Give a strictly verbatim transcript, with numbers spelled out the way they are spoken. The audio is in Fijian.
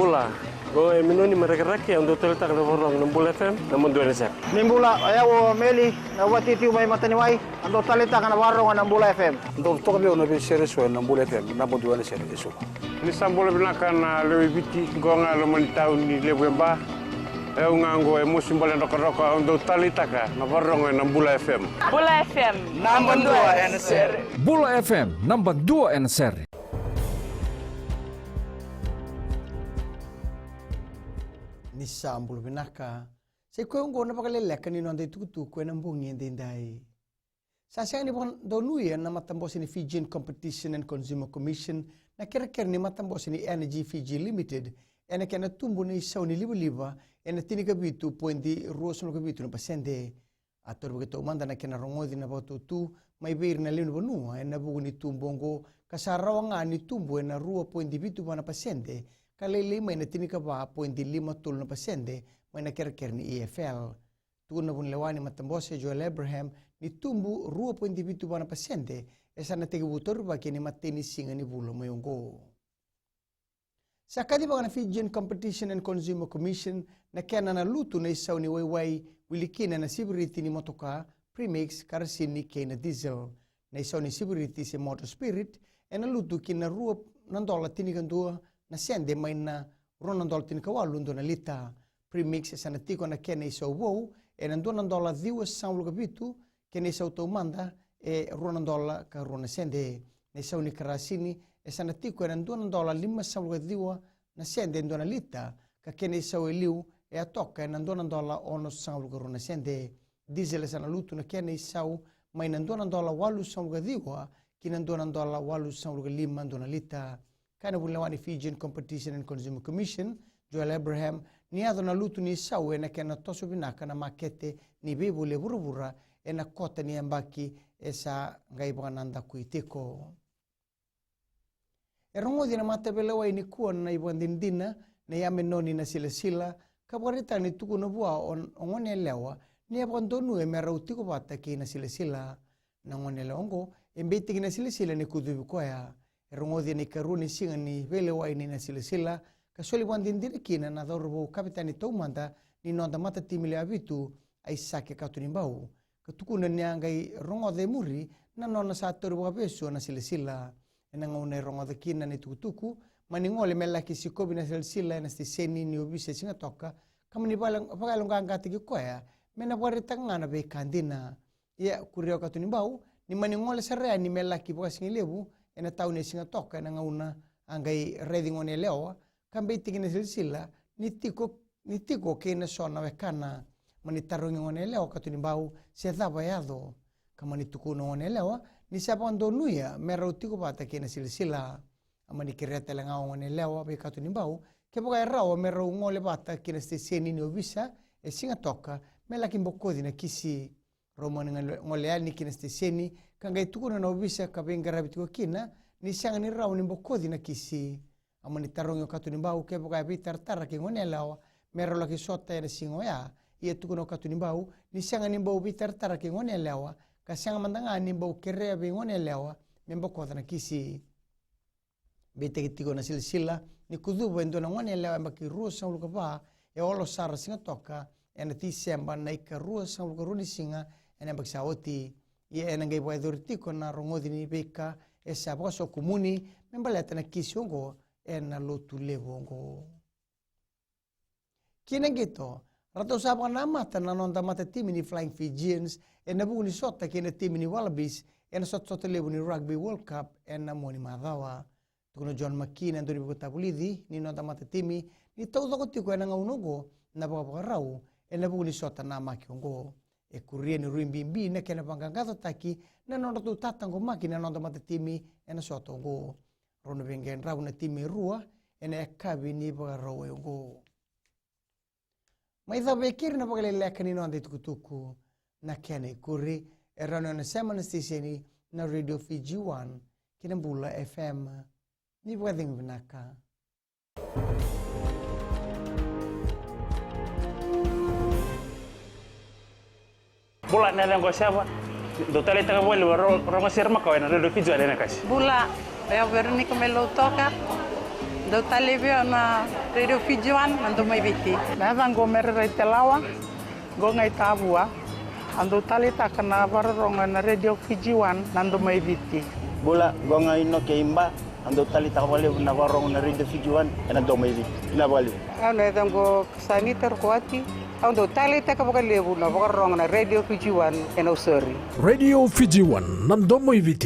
Bula, qo e Minoni mai Rakiraki, au dau taleitaka na vakarorogo na Bula F M, naba dua ena sere. Ni bula, o yau o Meli, na vatiutiu mai Mataniwai, au dau taleitaka na vakarorogo na Bula F M. Dau toka vei au na veisere eso ena Bula F M, naba dua ena sere eso. Ni sa bula vinaka na lewe i Viti, qo ga e loma ni tauni levu e Ba. E au ga qo e Mosi Bale Drokadroka, au dau taleitaka na vakarorogo ena Bula F M. Bula F M, naba dua ena sere. Bula F M, naba dua ena sere. Ni sa bula vinaka. Sa i koya oqo na vakaleleka ni noda itukutuku ena bogi edaidai. Sa sega ni vakadonuya na matabose ni Fijian Competition and Consumer Commission na kerekere ni matabose ni Energy Fiji Limited ena kena tubu na isau ni livaliva ena tinikavitu poidi ruasagavulu ka vitu na pasede. A taurivaki taumada na kena rogoci na vakatutu mai vei ira na lewe ni vanua ena vuku ni tubu oqo, ka sa rawa ga ni tubu ena rua poidi vitu va na pasede, ka lailai mai na tinikava poidi lima tolu na pasede mai na kerekere ni E F L. Tukuna na vunilewa ni matabose, Joel Abraham, ni tubu rua poidi vitu va na pasede e sa na tekivu taurivaki ena imatai ni siga ni vula mai oqo. Sa kacivaka na Fijian Competition and Consumer Commission na kena na lutu na isau ni waiwai, wili kina na siviriti ni motoka, premix, karasini kei na diesel. Na isau ni siviriti se motor spirit ena lutu ki na rua na dola tinikadua na sede mai na rua na dola tinikawalu dua na lita. Premix e sa na tiko na kena isau vou ena dua na dola ciwasagavulu ka vitu, kei na isau taumada e rua na dola ka rua na sede. Na isau ni karasini e sa na tiko ena dua na dola limasagavulu ka ciwa na sede e dua na lita, ka kena isau e liu e a toka ena dua na dola onosagavulu ka rua na sede. Diesel e sa na lutu na kena isau mai na dua na dola walusagavulu ka ciwa ki na dua na dola walusagavulu ka lima dua na lita. Kaya na vunilewa ni Fijian Competition and Consumer Commission, Joel Abraham, ni yaco na lutu ni isau ena kena toso vinaka na makete ni veivoli e vuravura ena kota ni yabaki e sa qai vakanadakui tiko. E rogoci na mataveilewai nikua na ivakadinadina nei Amenoni Nasilasila, ka vakaraitaka ni tukuna vua o, o goneyalewa ni a vakadonuya me rau tiko vata kei Nasilasila. Na goneyalewa oqo e beitaki Nasilasila ni kucuvi koya. E rogoci ena ikarua ni siga ni veilewai nei Nasilasila, ka soli vakadinadina kina na cauravou kavetani taumada ni noda matatimi lewe vitu, Aisake Katonibau, ka tukuna ni a qai rogoca e muri na nona sa tauri vakavesu o Nasilasila. Ena gauna e rogoca kina na itukutuku, mani gole me laki sikovi Nasilasila ena siteseni ni ovisa e Sigatoka, ka mani vaka, vakayaloqaqataki koya me na vakaraitaka ga na veika dina. Ia, kuria o Katonibau ni mani gole sara yani me laki vakasigalevu ena tauni e Sigatoka ena gauna a qai raici goneyalewa, ka beitaki Nasilasila ni tiko, ni tiko kei na so na wekana. Mani tarogi goneyalewa o Katonibau se cava e yaco, ka mani tukuna o goneyalewa ni sa vakadonuya me rau tiko vata kei Nasilasila. A mani kerea tale ga o goneyalewa vei Katonibau kevaka e rawa me rau gole vata ki na siteseni ni ovisa e Sigatoka me laki bokoci na kisi. Rau mani gole, gole yani ki na siteseni ka qai tukuna na ovisa ka veiqaravi tiko kina ni sega ni rawa ni bokoci na kisi. A mani tarogi o Katonibau kevaka e veitaratara kei goneyalewa me rau laki sota ena siga oya. Ia tukuna o Katonibau ni sega ni bau veitaratara kei goneyalewa, ka sega mada ga ni bau kerea vei goneyalewa me bokoca na kisi. Beitaki tiko Nasilasila ni kucuva e dua na goneyalewa yabaki ruasagavulu ka va e Olo Sara Sigatoka ena Tiseba na ikaruasagavulu ka rua ni siga ena yabaki sa oti. Ia ena qai vakayacori tiko na rogoci ni veika e sa vakasokumuni me baleta na kisi oqo ena lotu levu oqo. Ki na qito, ratou sa vakanamata na noda matatimi ni Flying Fijians ena vuku ni sota kei na timi ni Wallabies ena sotasota levu ni Rugby World Cup ena mua ni macawa. Tukuna o John McKee na dauniveivakatavulici ni noda matatimi ni taucoko tiko ena gauna oqo na vakavakarau ena vuku ni sota namaki oqo. E kuria ni rui bibi na kena vaqaqacotaki na nodratou tataqomaki na noda matatimi ena sota oqo. Rau na veiqaravi na timi e rua ena yakavi ni Vakarauwai oqo. Mai cava e keri na vakaleleka ni noda itukutuku. Na kena ikuri, e rawa ni o na sema na siteseni na Radio Fiji One kei na Bula F M. Ni vakacegu vinaka. Bula, na yacaqu o Seva. Dou taleitaka vakalevu na ro-, rogo sere makawa ena Radio Fiji One ena kasi. Bula, o yau Veronica mai Lautoka. Dau talevi au na Radio Fiji One, na Domo i Viti. Na yacaqu o Mere Raitelawa, qo ga i Tavua. Au dau taleitaka na vakarorogo ena Radio Fiji One, na Domo i Viti. Bula, qo ga i Noke i Ba. Au dau taleitaka vakalevu na vakarorogo na Radio Fiji One ena Domo i Viti. Vinaka vakalevu. Au na yacaqu o Sanita Rukuwati. Au dau taleitaka vakalevu na vakarorogo na Radio Fiji One ena Nausori. Radio Fiji One, na Domo i Viti.